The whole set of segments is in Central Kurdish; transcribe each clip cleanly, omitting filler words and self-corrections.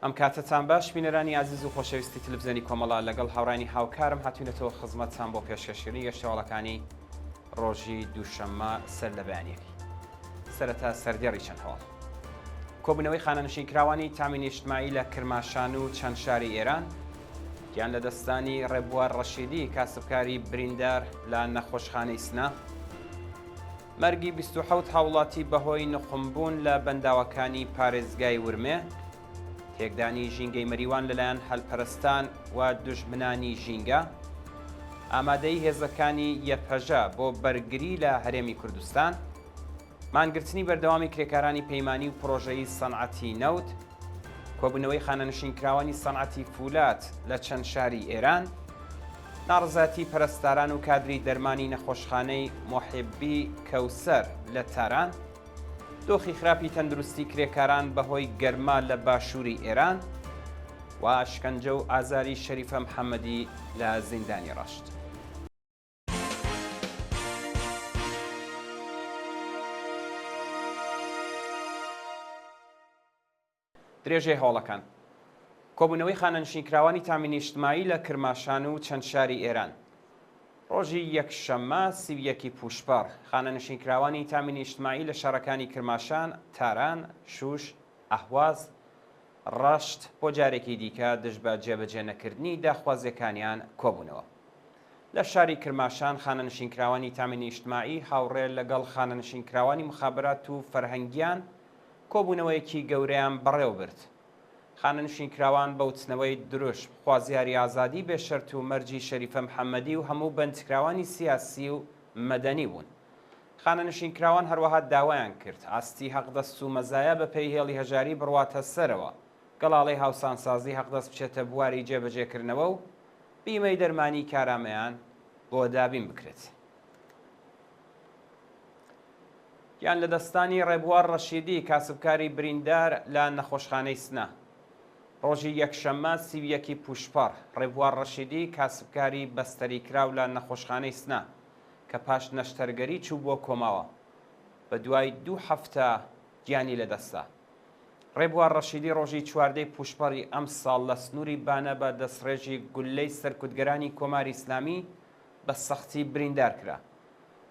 ئەم کاتەتان باش بینەرانی ئازیز و خۆشەویستی تلفزیۆنی کۆمەڵە لەگەڵ هاوڕانی هاوکارم هاتوینەتەوە خزمەتتان بۆ پێشکەشکردنی گەشتەواڵەکانی ڕۆژی دووشەممە سەر لە بەیانیەکەی سەرەتا سەردێڕی چەند هەواڵ کۆبوونەوەی خانەنشینکراوانی تامی نیشتمایی لە کرماشان و چەند شاری ئێران گیان لەدەستدانی ڕێبوار ڕەشیدی کاسبکاری بریندار لە نەخۆشخانەی سنە مەرگی 27 هاوڵاتی بەهۆی نوقمبوون لە بەنداوەکانی پارێزگای ورمێ، تێکدانی ژینگەی مەریوان لەلایەن هەلپەرستان و دوژمنانی ژینگە، ئامادەیی هێزەکانی یەپەژە بۆ بەرگری لە هەرێمی کوردستان، مانگرتنی بەردەوامی کرێکارانی پەیمانی و پڕۆژەیی سەنعەتی نەوت، کۆبوونەوەی خانەنشینکراوانی سەنعەتی فولاد لە چەند شاری ئێران، ناڕەزایەتی پەرستاران و کادری دەرمانی نەخۆشخانەی موحیبی کەوسەر لە تاران، دۆخی خراپی تەندروستی کرێکاران بەهۆی گەرما لە باشووری ئێران و ئەشکەنجە و ئازاری شەریفە محەممەدی لە زیندانی ڕەشت. درێژەی هەواڵەکان. کۆبوونەوەی خانەنشینکراوانی تامی نیشتمایی لە کرماشان و چەند شاری ئێران. ڕۆژی یەکشەممە 31 ی پووشپەڕ، خانەنشینکراوانی تامی نیشتمایی لە شارەکانی کرماشان، تاران، شوش، ئەهواز، ڕەشت بۆ جارێکی دیکە دژ بە جێبەجێ نەکردنی داخوازییەکانیان کۆبوونەوە. لە شاری کرماشان خانەنشینکراوانی تامی نیشتمایی هاوڕێ لەگەڵ خانەنشینکراوانی موخابرات و فەرهەنگیان کۆبوونەوەیەکی گەورەیان بەڕێوەبرد. خانەنشینکراوان بە وتنەوەی دروشم، خوازیاری ئازادی بێ شەرت و مەرجی شەریفە محەمەدی و هەموو بەندکراوانی سیاسی و مەدەنی بوون. خانەنشینکراوان هەروەها داوایان کرد، ئاستی حەقدەست و مەزایا بەپێی هێڵی هەژاری بڕواتە سەرەوە، گەڵاڵەی هاوسانسازی حەقدەست بچێتە بواری جێبەجێکردنەوە و بیمەی دەرمانی کارامەیان بۆ دابین بکرێت. گیان لەدەستدانی ڕێبوار ڕەشیدی کاسبکاری بریندار لە نەخۆشخانەی سنە. ڕۆژی یەکشەممە 31 ی پووشپەڕ، ڕێبوار ڕەشیدی کاسبکاری بەستەریکراو لە نەخۆشخانەی سنە کە پاش نەشتەرگەری چووبووە کۆماوە، بە دوای دوو هەفتە گیانی لەدەستدا. ڕێبوار ڕەشیدی ڕۆژی چواردەی پووشپەڕی ئەمساڵ لە سنووری بانە بە دەستڕێژی گوللەی سەرکوتگەرانی کۆماری ئیسلامی بە سەختی بریندار کرا.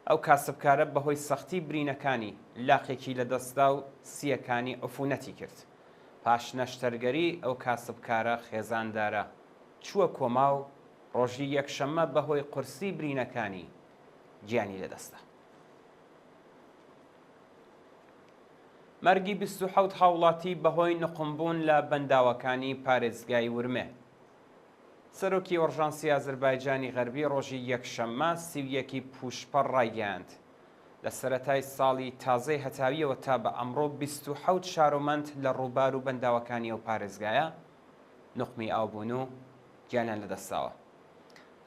ئەو کاسبکارە بەهۆی سەختی برینەکانی لاقێکی لەدەستدا و سییەکانی عفونەتی کرد. پاش نەشتەرگەری ئەو کاسبکارە خێزاندارە چووە کۆما و ڕۆژی یەکشەممە بەهۆی قورسی برینەکانی گیانی لەدەستدا. مەرگی 27 هاوڵاتی بەهۆی نوقمبوون لە بەنداوەکانی پارێزگای ورمێ. سەرۆکی ئۆرژانسی ئازەربایجانی غەربی ڕۆژی یەکشەممە 31 ی پووشپەڕ ڕایگەیاند، لە سەرەتای ساڵی تازەی هەتاوییەوە تا بە ئەمڕۆ 27 شارۆمەند لە ڕووبار و بەنداوەکانی ئەو پارێزگایە نوقمی ئاو بوون و گیانیان لەدەستداوە.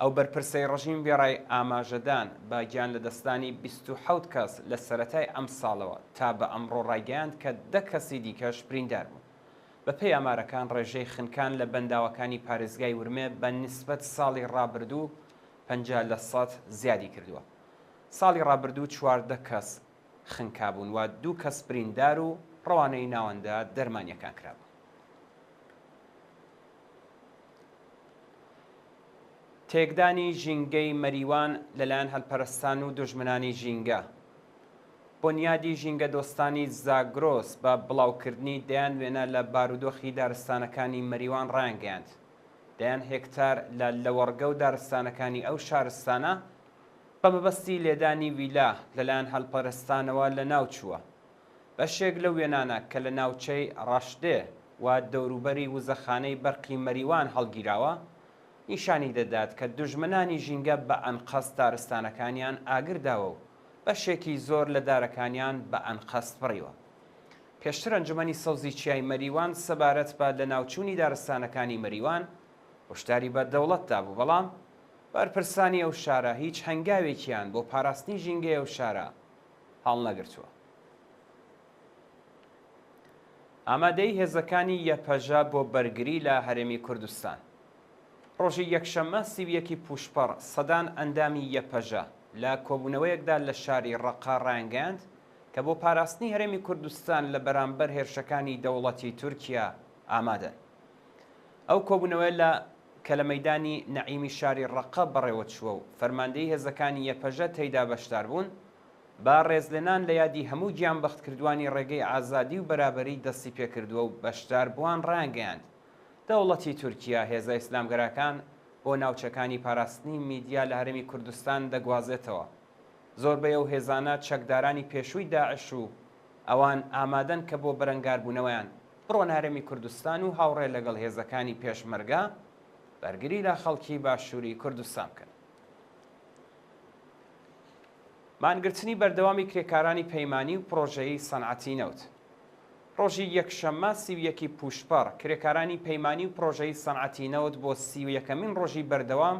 ئەو بەرپرسەی ڕژیم وێڕای ئاماژەدان بە گیانلەدەستدانی 27 کەس لە سەرەتای ئەمساڵەوە تا بە ئەمڕۆ ڕایگەیاند کە دە کەسی دیکەش بریندار بوون. بەپێی ئامارەکان ڕێژەی خنکان لە بەنداوەکانی پارێزگای ورمێ بە نیسبەت ساڵی ڕابردوو 50 لەسەد زیادی کردووە. ساڵی ڕابردوو 14 کەس خنکابوون و دوو کەس بریندار و ڕەوانەی ناوەندە دەرمانییەکان کرابوون. تێکدانی ژینگەی مەریوان لەلایەن هەلپەرستان و دوژمنانی ژینگە. بونیادی ژینگەدۆستانی زاگرۆس بە بڵاوکردنی دەیان وێنە لە بارودۆخی دارستانەکانی مەریوان ڕایانگەیاند، دەیان هێکتار لە لەوەڕگە و دارستانەکانی ئەو شارستانە بە مەبەستی لێدانی ویلا لەلایەن هەلپەرستانەوە لەناوچووە. بەشێک لەو وێنانە کە لە ناوچەی ڕەشدێ و دەوروبەری وزەخانەی بەرقی مەریوان هەڵگیراوە، نیشانی دەدات کە دوژمنانی ژینگە بە ئەنقەست دارستانەکانیان ئاگر داوە و بەشێکی زۆر لە دارەکانیان بە ئەنقەست بڕیوە. پێشتر ئەنجومەنی سەوزی چیای مەریوان سەبارەت بە لەناوچوونی دارستانەکانی مەریوان هۆشداری بە دەوڵەت دابوو، بەڵام بەرپرسانی ئەو شارە هیچ هەنگاوێکیان بۆ پاراستنی ژینگەی ئەو شارە هەڵنەگرتووە. ئامادەیی هێزەکانی یەپەژە بۆ بەرگری لە هەرێمی کوردستان. ڕۆژی یەکشەممە 31 ی پووشپەڕ سەدان ئەندامی یەپەژە لە کۆبوونەوەیەکدا لە شاری ڕەققە ڕایانگەیاند کە بۆ پاراستنی هەرێمی کوردستان لە بەرامبەر هێرشەکانی دەوڵەتی تورکیا ئامادەن. ئەو کۆبوونەوەیە لە کە لە مەیدانی نەعیمی شاری ڕەققە بەڕێوەچووە و فەرماندەیی هێزەکانی یەپەژە تێیدا بەشداربوون، بە ڕێزلێنان لە یادی هەموو گیانبەختکردووانی ڕێگەی ئازادی و بەرابەری دەستی پێکردووە و بەشداربووان ڕایانگەیاند دەوڵەتی تورکیا هێزە ئیسلامگەراکان بۆ ناوچەکانی پاراستنی میدیا لە هەرێمی کوردستان دەگوازێتەوە. زۆربەی ئەو هێزانە چەکدارانی پێشووی داعش و ئەوان ئامادەن کە بۆ بەرەنگاربوونەوەیان بڕۆنە هەرێمی کوردستان و هاوڕێ لەگەڵ هێزەکانی پێشمەرگە بەرگری لە خەڵکی باشووری کوردستان بکەن. مانگرتنی بەردەوامی کرێکارانی پەیمانی و پڕۆژەیی سەنعەتی نەوت. ڕۆژی یەکشەممە 31 ی پووشپەڕ، کرێکارانی پەیمانی و پڕۆژەیی سەنعەتی نەوت بۆ 31مین ڕۆژی بەردەوام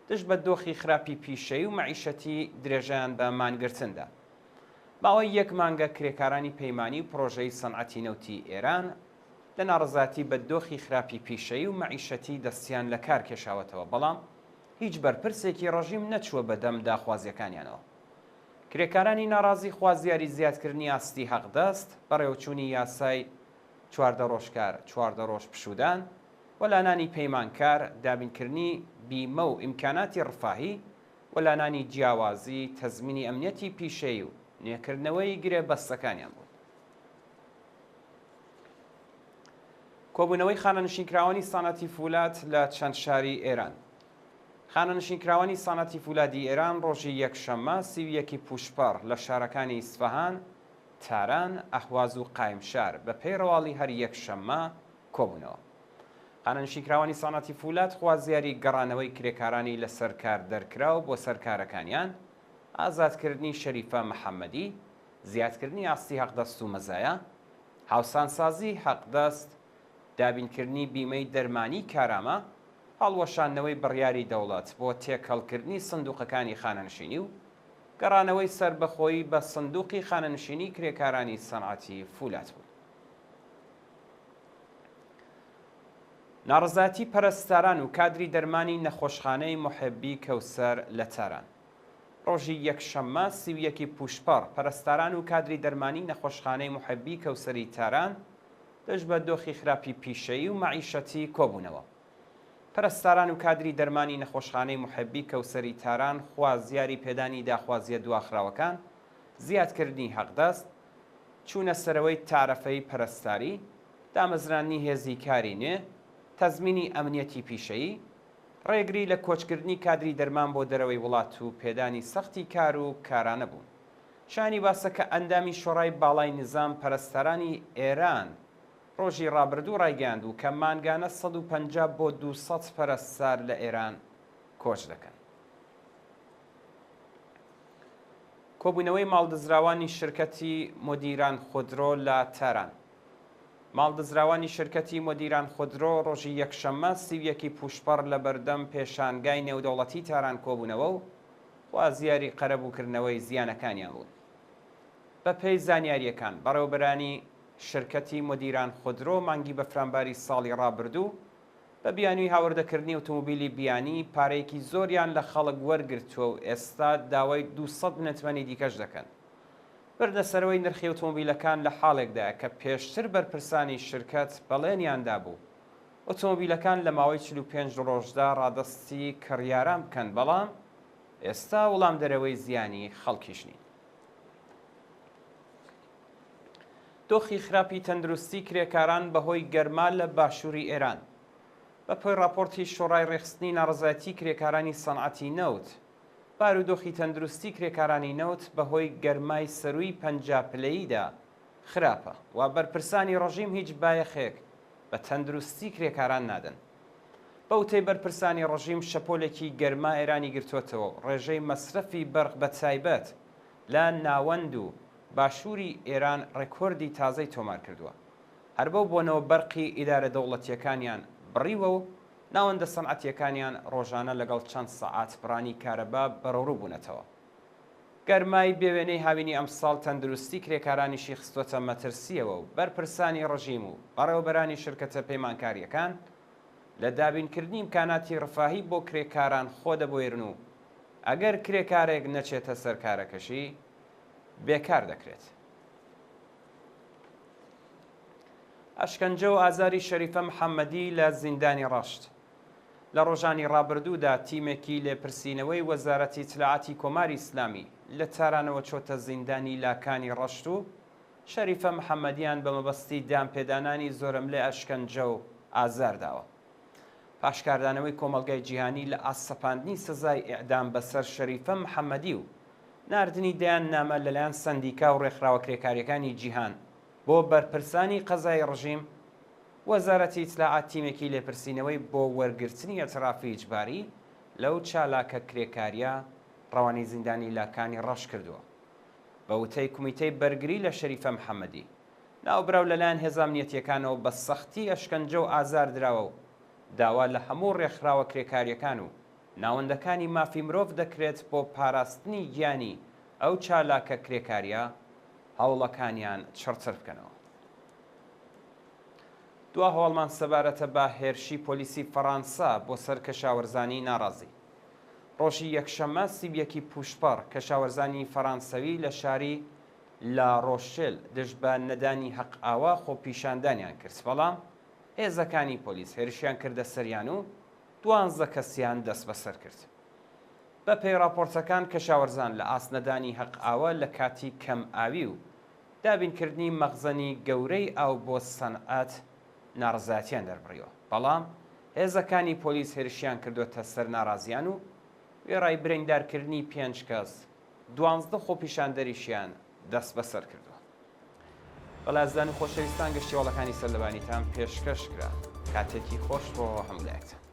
دژ بە دۆخی خراپی پیشەیی و مەعیشەتی درێژەیان بە مانگرتن دا. ماوەی یەک مانگە کرێکارانی پەیمانی و پڕۆژەیی سەنعەتی نەوتی ئێران لە ناڕەزایەتی بە دۆخی خراپی پیشەیی و مەعیشەتی دەستیان لە کار کێشاوەتەوە، بەڵام هیچ بەرپرسێکی ڕژیم نەچووە بە دەم داخوازییەکانیانەوە. کرێکارانی ناڕازی خوازیاری زیادکردنی ئاستی حەقدەست، بەڕێوەچوونی یاسای 14 ڕۆژ کار، 14 ڕۆژ پشوودان، وەلانانی پەیمانکار، دابینکردنی بیمە و ئیمکاناتی ڕفاهی، وەلانانی جیاوازی، تەزمینی ئەمنیەتی پیشەیی و نوێکردنەوەی گرێبەستەکانیان بوون. کۆبوونەوەی خانەنشینکراوانی سانەتی فولاد لە چەند شاری ئێران. خانەنشینکراوانی سانەتی فولادی ئێران ڕۆژی یەکشەممە 31 ی پووشپەڕ لە شارەکانی ئیسفەهان، تاران، ئەهواز و قایمشار بە پێی ڕەواڵی هەر یەکشەممە کۆبوونەوە. خانەنشینکراوانی سانەتی فولاد خوازیاری گەڕانەوەی کرێکارانی لەسەر کار دەرکراو بۆ سەر کارەکانیان، ئازادکردنی شەریفە محەممەدی، زیادکردنی ئاستی حەقدەست و مەزایا، هاوسانسازی حەقدەست، دابینکردنی بیمەی دەرمانی کارامە، هەڵوەشاندنەوەی بڕیاری دەوڵەت بۆ تێکەڵکردنی سندوقەکانی خانەنشینی و گەڕانەوەی سەربەخۆیی بە سندوقی خانەنشینی کرێکارانی سەنعەتی فولاد بوون. ناڕەزایەتی پەرستاران و کادری دەرمانی نەخۆشخانەی موحێبی کەوسەر لە تاران. ڕۆژی یەکشەممە 31 ی پووشپەڕ، پەرستاران و کادری دەرمانی نەخۆشخانەی موحێبی کەوسەری تاران دژ بە دۆخی خراپی پیشەیی و مەعیشەتی کۆبوونەوە. پەرستاران و کادری دەرمانی نەخۆشخانەی موحێبی کەوسەری تاران خوازیاری پێدانی داخوازییە دواخراوەکان، زیادکردنی حەقدەست، چوونە سەرەوەی تارەفەی پەرستاری، دامەزراندنی هێزی کاری نوێ، تەزمینی ئەمنیەتی پیشەیی، ڕێگری لە کۆچکردنی کادری دەرمان بۆ دەرەوەی وڵات و پێدانی سەختی کار و کارانە بوون. شایانی باسە کە ئەندامی شۆڕای باڵای نیزام پەرستارانی ئێران ڕۆژی ڕابردوو ڕایگەیاندبوو کە مانگانە 150 بۆ 200 پەرستار لە ئێران کۆچ دەکەن. کۆبوونەوەی ماڵدزراوانی شرکەتی مودیران خودرۆ لە تاران. ماڵدزراوانی شرکەتی مودیران خودرۆ ڕۆژی یەکشەممە 31 ی پووشپەڕ لە بەردەم پێشانگای نێودەوڵەتی تاران کۆبوونەوە و خوازیاری قەرەبووکردنەوەی زیانەکانیان بوون. بەپێی زانیارییەکان، بەڕێوەبەرانی شرکەتی مودیران خودرۆ مانگی بەفرانباری ساڵی ڕابردوو بە بیانووی هاوردەکردنی ئوتومبیلی بیانی پارەیەکی زۆریان لە خەڵک وەرگرتووە و ئێستا داوای 200 ملیۆن تمەنی دیکەش دەکەن. بردنەسەرەوەی نرخی ئوتومبیلەکان لە حاڵێکدایە کە پێشتر بەرپرسانی شرکەت بەڵێنیان دابوو ئوتومبیلەکان لە ماوەی 45 ڕۆژدا ڕادەستی کڕیاران بکەن، بەڵام ئێستا وڵامدەرەوەی زیانی خەڵکیش نین. دۆخی خراپی تەندروستی کرێکاران بەهۆی گەرما لە باشووری ئێران. بەپێی ڕاپۆرتی شۆڕای ڕێکخستنی ناڕەزایەتی کرێکارانی سەنعەتی نەوت، بارودۆخی تەندروستی کرێکارانی نەوت بەهۆی گەرمای سەرووی 50 پلەییدا خراپە و بەرپرسانی ڕژیم هیچ بایەخێک بە تەندروستی کرێکاران نادەن. بە وتەی بەرپرسانی ڕژیم شەپۆلێکی گەرما ئێرانی گرتووەتەوە و ڕێژەی مەسرەفی بەرق بە تایبەت لە ناوەند و باشووری ئێران ڕێکۆردی تازەی تۆمار کردووە. هەر بەو بۆنەوە بەرقی ئیدارە دەوڵەتییەکانیان بڕیوە و ناوەندە سەنعەتییەکانیان ڕۆژانە لەگەڵ چەند سەعات بڕانی کارەبا بەرەوڕوو بوونەتەوە. گەرمای بێوێنەی هاوینی ئەمساڵ تەندروستی کرێکارانیشی خستووەتە مەترسییەوە و بەرپرسانی ڕژیم و بەڕێوەبەرانی شرکەتە پەیمانکارییەکان لە دابینکردنی ئیمکاناتی ڕفاهی بۆ کرێکاران خۆ دەبوێرن و ئەگەر کرێکارێک نەچێتە سەر کارەکەشی بێکار دەکرێت. ئەشکەنجە و ئازاری شەریفە محەممەدی لە زیندانی ڕەشت. لە ڕۆژانی ڕابردوودا تیمێکی لێپرسینەوەی وەزارەتی ئیتلاعاتی کۆماری ئیسلامی لە تارانەوە چۆتە زیندانی لاکانی ڕەشت و شەریفە محەممەدیان بە مەبەستی دانپێدانانی زۆرەملێ ئەشکەنجە و ئازار داوە. پاش کاردانەوەی کۆمەڵگای جیهانی لە ئاست سەپاندنی سزای ئێعدام بەسەر شەریفە محەممەدی و ناردنی دەیان نامە لەلایەن سەندیکا و ڕێکخراوە کرێکارییەکانی جیهان بۆ بەرپرسانی قەزایی ڕژیم، وەزارەتی ئیتلاعات تیمێکی لێپرسینەوەی بۆ وەرگرتنی ئیعترافی ئیجباری لەو چالاکە کرێکارییە ڕەوانەی زیندانی لاکانی ڕەش کردووە. بە وتەی کومیتەی بەرگری لە شەریفە محەممەدی، ناوبراو لەلایەن هێزە ئەمنیەتییەکانەوە بە سەختی ئەشکەنجە و ئازار دراوە و داوا لە هەموو ڕێکخراوە کرێکارییەکان و ناوەندەکانی مافی مرۆڤ دەکرێت بۆ پاراستنی گیانی ئەو چالاکە کرێکارییە هەوڵەکانیان چڕتر بکەنەوە. دوا هەواڵمان سەبارەتە بە هێرشی پۆلیسی فەڕانسە بۆ سەر کەشاوەرزانی ناڕازی. ڕۆژی یەکشەممە 31 ی پووشپەڕ کەشاوەرزانی فەڕانسەوی لە شاری لا ڕۆشێل دژ بە نەدانی هەق ئاوا خۆپیشاندانیان کرد، بەڵام هێزەکانی پۆلیس هێرشیان کردە سەریان و دوانزە کەسیان دەستبەسەر کرد. بە پێی ڕاپۆرتەکان کەشاوەرزان لە ئاست نەدانی هەق ئاوە لە کاتی کەم ئاوی و دابینکردنی مەخزەنی گەورەی ئاو بۆ سەنعەت ناڕەزایەتیان دەربڕیوە، بەڵام هێزەکانی پۆلیس هێرشیان کردۆتە سەر ناڕازیان و وێڕای بریندارکردنی پێنج کەس، دوانزدە خۆپیشاندەریشیان دەستبەسەر کردووە. بەڵێ ئازیزان و خۆشەویستان گەشتی هەواڵەکانی سەرلەبانیتان پێشکەش کرا. کاتێکی خۆش بۆ هەموو لایەکتان.